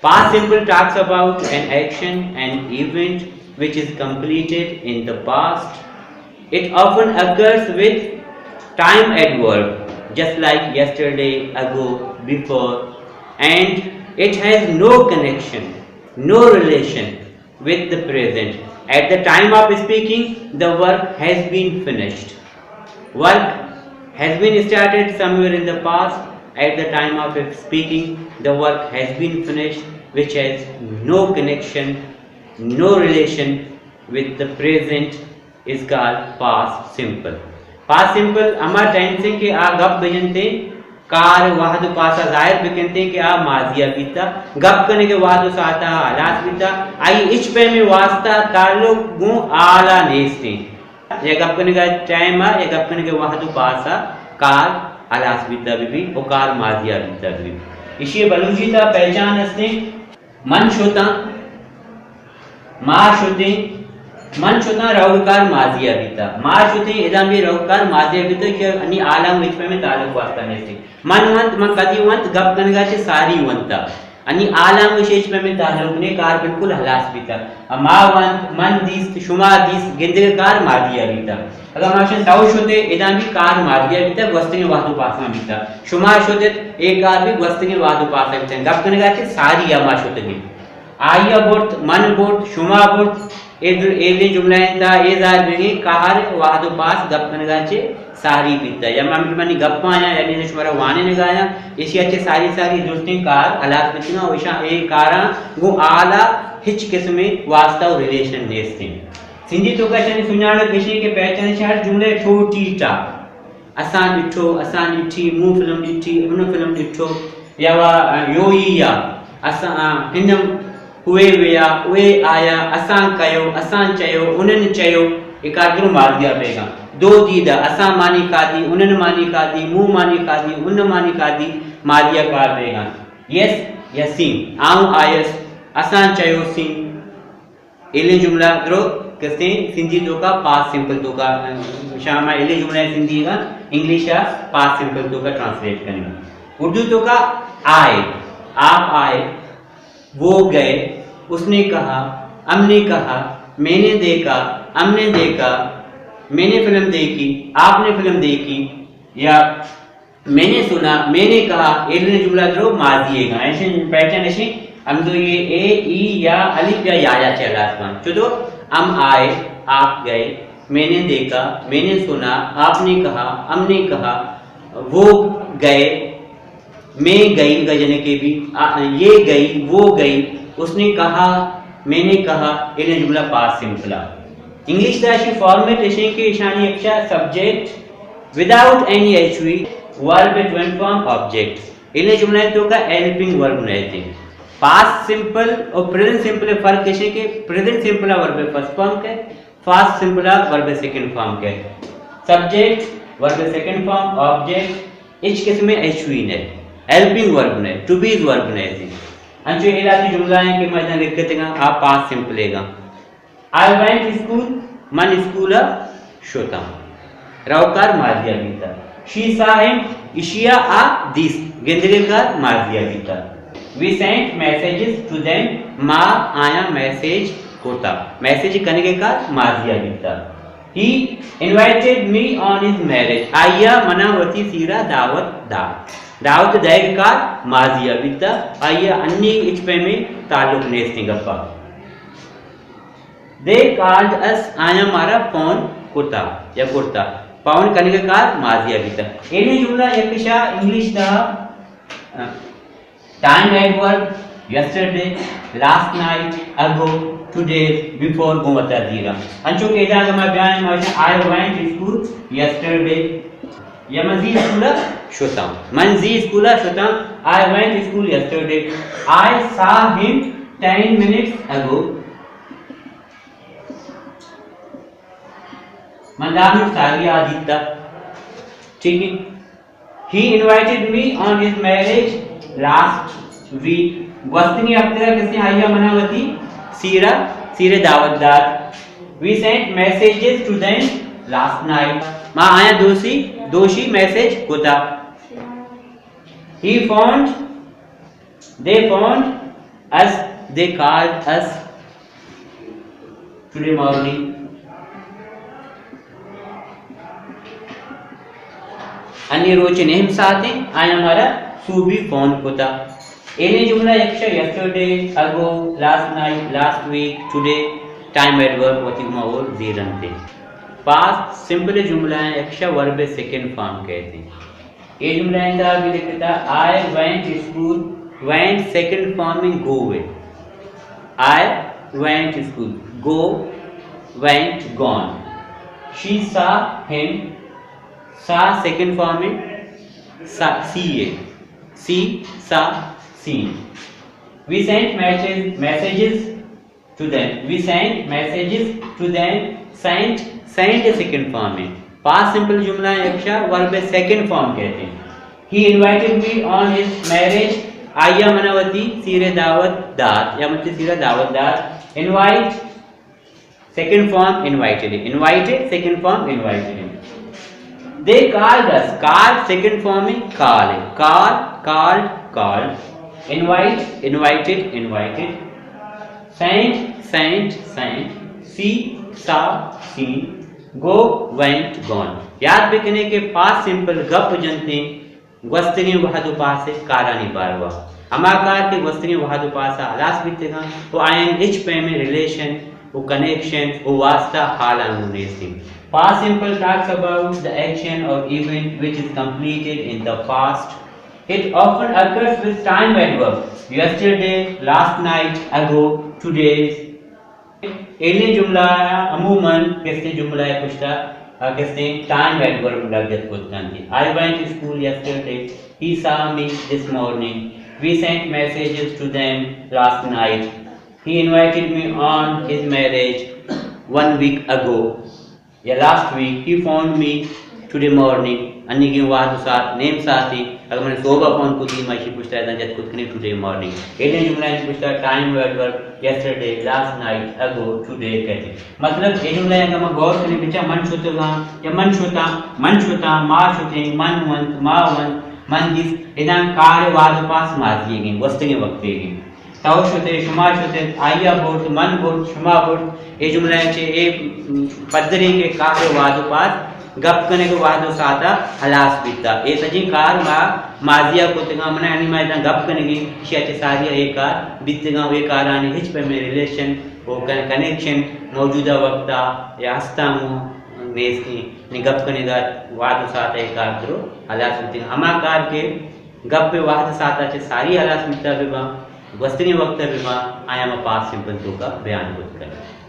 Past simple talks about an action, an event which is completed in the past. It often occurs with time adverb, just like yesterday, ago, before, and it has no connection, no relation with the present. At the time of speaking, the work has been finished. Work has been started somewhere in the past. At the time of speaking, the work has been finished, which has no connection, no relation with the present, is called past simple. Past simple ہما ٹینس ہیں کہ آ گپ بجنتے، کار وہد و پاسا ظاہر بکنتے کہ آ ماضی ء بیتا، گپ کنگ ء وہد و ساعت ء ہلاس بیتا، آئی ہچ پیمیں واسطہ تعلق گوں حال ء نیستیں۔ یا گپ کنگ ء ٹائم ء یا گپ کنگ ء وہد و پاس ء کار ہلاس بیتا بہ بی و کار ماضی ء بیتا بہ بی۔ ایشی ء بلوچی تہا پہچان استیں، من شتاں، ما شتیں، من شتاں روگ کار ماضی ء بیتا، ما شتیں ادا بھی روگ کار ماضی ء بیتا کہ انی حالاں ہچ پیمیں تعلق واسطہ نیستیں۔ من ونت، من کدی ونت، گپ کنگا چہ ساری ونتا۔ انی حالاں گوشے ہچ پیمیں تعلق نے، کار بالکل ہلاس بیتا۔ ما ونت، من دیست، شما دیست، گندگ کار ماضی ء بیتا۔ اگاں ما گوشیں تو شتے، ادا بھی کار ماضی ء بیتا، گوستگیں وہد و پاساں بیتا۔ شما شتت، اے کار بھی گوستگیں وہد و پاساں بیتا۔ گپ کنگا چہ ساری ء ما شتگیں۔ آئی ء برت، من برت، شما برت، اے در-، اے دیں جملہ انت، اے ظاہر بگیں کار وہد و پاس گپ کنگا چہ ساری بیتا۔ یا من، منی گپاں یا، یعنی شمارا وانینگا یا، ایشی ء چہ ساری ساری درستیں کار ہلاس بیتگاں و ایشاں اے کاراں گوں حالا ہچ قسمیں واسطہ و ریلیشن نیستیں۔ سندھی توکا چنی سنجانڑ پیشیں کہ پہچان ہر جملے چھوٹی ٹا۔ اساں ڈٹھو، اساں ڈٹھی، موں فلم ڈٹھی، انوں فلم ڈٹھو، یا وا، یو ای یا، اساں، ہنم ہوئے ویا، اوئے آیا، اساں کیو، اساں چیو، انن چیو، اے کار درو ماضی ء بیگاں۔ دو دیدہ، اساں مانی کھادی، انن مانی کھادی، موں مانی کھادی، ان مانی کھادی، ماضی ء کار بیگاں۔ یس، یسیں، آؤں آیس، اساں چیو سیں۔ ایلیں جملہ درو کستیں سندھی توکا پاسٹ سمپل توکا، شاما ایلیں جملہ سندھی گا انگلش ء پاسٹ سمپل توکا ٹرانسلیٹ کنیں۔ اردو توکا آئے، آپ آئے، وہ گئے، اس نے کہا، ہم نے کہا، میں نے دیکھا، ہم نے دیکھا، میں نے فلم دیکھی، آپ نے فلم دیکھی، یا میں نے سنا، میں نے کہا، ایلیں جملہ درو ماضی ء گا۔ ایشیں پیٹرن ایشیں، ہمزو یہ اے، ای، یا، الف یا یا یا چہ ہلاس باں۔ چدو، ہم آئے، آپ گئے، میں نے دیکھا، میں نے سنا، آپ نے کہا، ہم نے کہا، وہ گئے، میں گئی، گئے یعنی کہ بھی، آ، یہ گئی، وہ گئی، اس نے کہا، میں نے کہا، ایلیں جملہ پاسٹ سمپل ء۔ انگلش دا اشی فارمیٹ ایشیں کہ ایشانی اکشا سبجیکٹ وداؤٹ اینی ایچ وی، ورب ٹو انفارم آبجیکٹ۔ انہیں جملہ توکا ہیلپنگ ورب نئیت۔ پاسٹ سمپل اور پریزنٹ سمپل فرق ایشیں کہ پریزنٹ سمپل ورب فرسٹ فارم کے، پاسٹ سمپل ورب سیکنڈ فارم کے۔ سبجیکٹ، ورب سیکنڈ فارم، آبجیکٹ، ہچ قسم ایچ وی نئیت۔ ہیلپنگ ورب نئیت، ٹو بیز ورب نئیت۔ انچو اے لہتیں جملہ ہیں کہ ما ادا لکھتگاں، آ پاسٹ سمپل گا۔ I went school، من اسکول ء شتاں۔ روکار ماضی ء بیتا۔ She saw him، اشی ء آ دیست۔ گندگ ء کار ماضی ء بیتا۔ We sent messages to them، ما آیاں میسج کتا۔ میسج کنگ ء کار ماضی ء بیتا۔ He invited me on his marriage، آئی ء منا وتی سیرا دعوت دات۔ دعوت دئیگ کار ماضی ء بیتا۔ آئی ء انی ہچ پیمیں تعلق نیستیں گپا۔ They called us، آیاں مارا فون کتا یا کرتا۔ فون کنگ ء کار ماضی ء بیتا۔ ایلیں جملہ یک شا انگلش تہا، time adverb, yesterday, last night, اگو، ٹو ڈیز، بیفور گوں وتا زیراں۔ انچو کہ ادا اگہ ما بیائیں، ما گوشاں، I went school yesterday۔ یا من زی اسکول ء شتاں۔ من زی اسکول ء شتاں۔ I went school yesterday. I saw him ten minutes ago. من دہ منٹ ساری آ دیتا۔ ٹھیک ہے۔ He invited me on his marriage last week. گوستگیں ہفتہ ء کسے آئی ء منا وتی سیرا، سیرے دعوت دات۔ We sent messages to them last night. ما آیاں دوشی، دوشی میسج کتا۔ He phoned، they phoned Us, they called us today morning. انی روچ نیم ساعتیں آیاں مارا سوبی فون کتا۔ ایلیں جملہ یک شہ yesterday, ago, last night, last week, today, time adverb وتی گوما اور زیرنتے۔ Past simple جملہ ہیں، یک شہ verb second form کہتے ہیں۔ اے جملہ ءِ تہا بھی لکھتا، I went school، went second form ءَ go ہے۔ I went school، go، went، gone۔ She saw him، saw second form ءَ سا، سی ہے۔ She saw، seen۔ We sent messages، messages to them. We sent messages to them. Sent، sent ءِ second form ہے۔ Past simple جملہ ہیں، یک شہ verb ءِ second form کہتے ہیں۔ He invited me on his marriage. آئی ءَ منا وتی سیر ءَ دعوت دات یا من وتی سیر ءَ دعوت دات۔ Invite، second form invited ہے۔ Invited، second form invited ہے۔ They called us۔ Called second form ہے، call ہے۔ Call، called، called۔ Invite، invited، invited۔ Sent، sent، sent۔ See، saw، seen۔ Go، went، gone۔ یاد بکنے کہ past simple گپ جنتے گوستگیں وہد و پاس ءِ کارانی باروا۔ ہما کار کہ گوستگیں وہد و پاسا ہلاس بیتگاں و آیان ہچ پیمیں ریلیشن و کنیکشن و واسطہ حالاں گوں نیست انت۔ Past simple talks about the action or event which is completed in the past. It often occurs with time adverb, yesterday, last night, ago, today. ایلیں جملہ عموماً کستیں جملہ ءِ پشتا، آ، کستیں ٹائم ایڈورب لگت کت کنت۔ I went school yesterday. He saw me this morning. We sent messages to them last night. He invited me on his marriage one week ago. یا last week, he phoned me today morning. انیگیں وہد و ساعت، نیم ساعتے، اگر من صبح فون کتی، ما ایشی پشتا ادا جت کت کنیں today morning۔ ایلیں جملہ ءِ پشتا time adverb, yesterday, last night, ago, today کہتے۔ مطلب، اے جملہ ءَ اگر ما غور کنیں، بچا من شتگاں یا من شتاں، من شتاں، ما شتیں، من ونت، ما ونت، من دیست، ادا کار ءِ وہد و پاس ماضی ئیگیں، گوستگیں وقت ئیگیں۔ تو شتے، شما شتت، آئی ءَ برت، من برت، شما برت۔ اے جملہ ءَ چہ اے پدریں کہ کار ءِ وہد و پاس، گپ کنگ ءِ وہد و ساعت ءَ ہلاس بیتا۔ اے سجیں کار ما ماضی ءَ کتگاں، من انی ما ادا گپ کنگیں، ایشی ءَ چہ ساری ءَ اے کار بیتگاں، اے کارانی ہچ پیمیں ریلیشن و کن-، کنیکشن موجودہ وقت ءَ یا ہستاں گوں نیستیں۔ نی گپ کنگ ءِ وہد و ساعت ءَ اے کار درو ہلاس بیتگاں۔ ہما کار کہ گپ ءِ وہد ساعت ءَ چہ ساری ہلاس بیتا بباں، گوستگیں وقت ءَ بباں، آیاں ما پاسٹ سمپل توکا بیان کت کنیں۔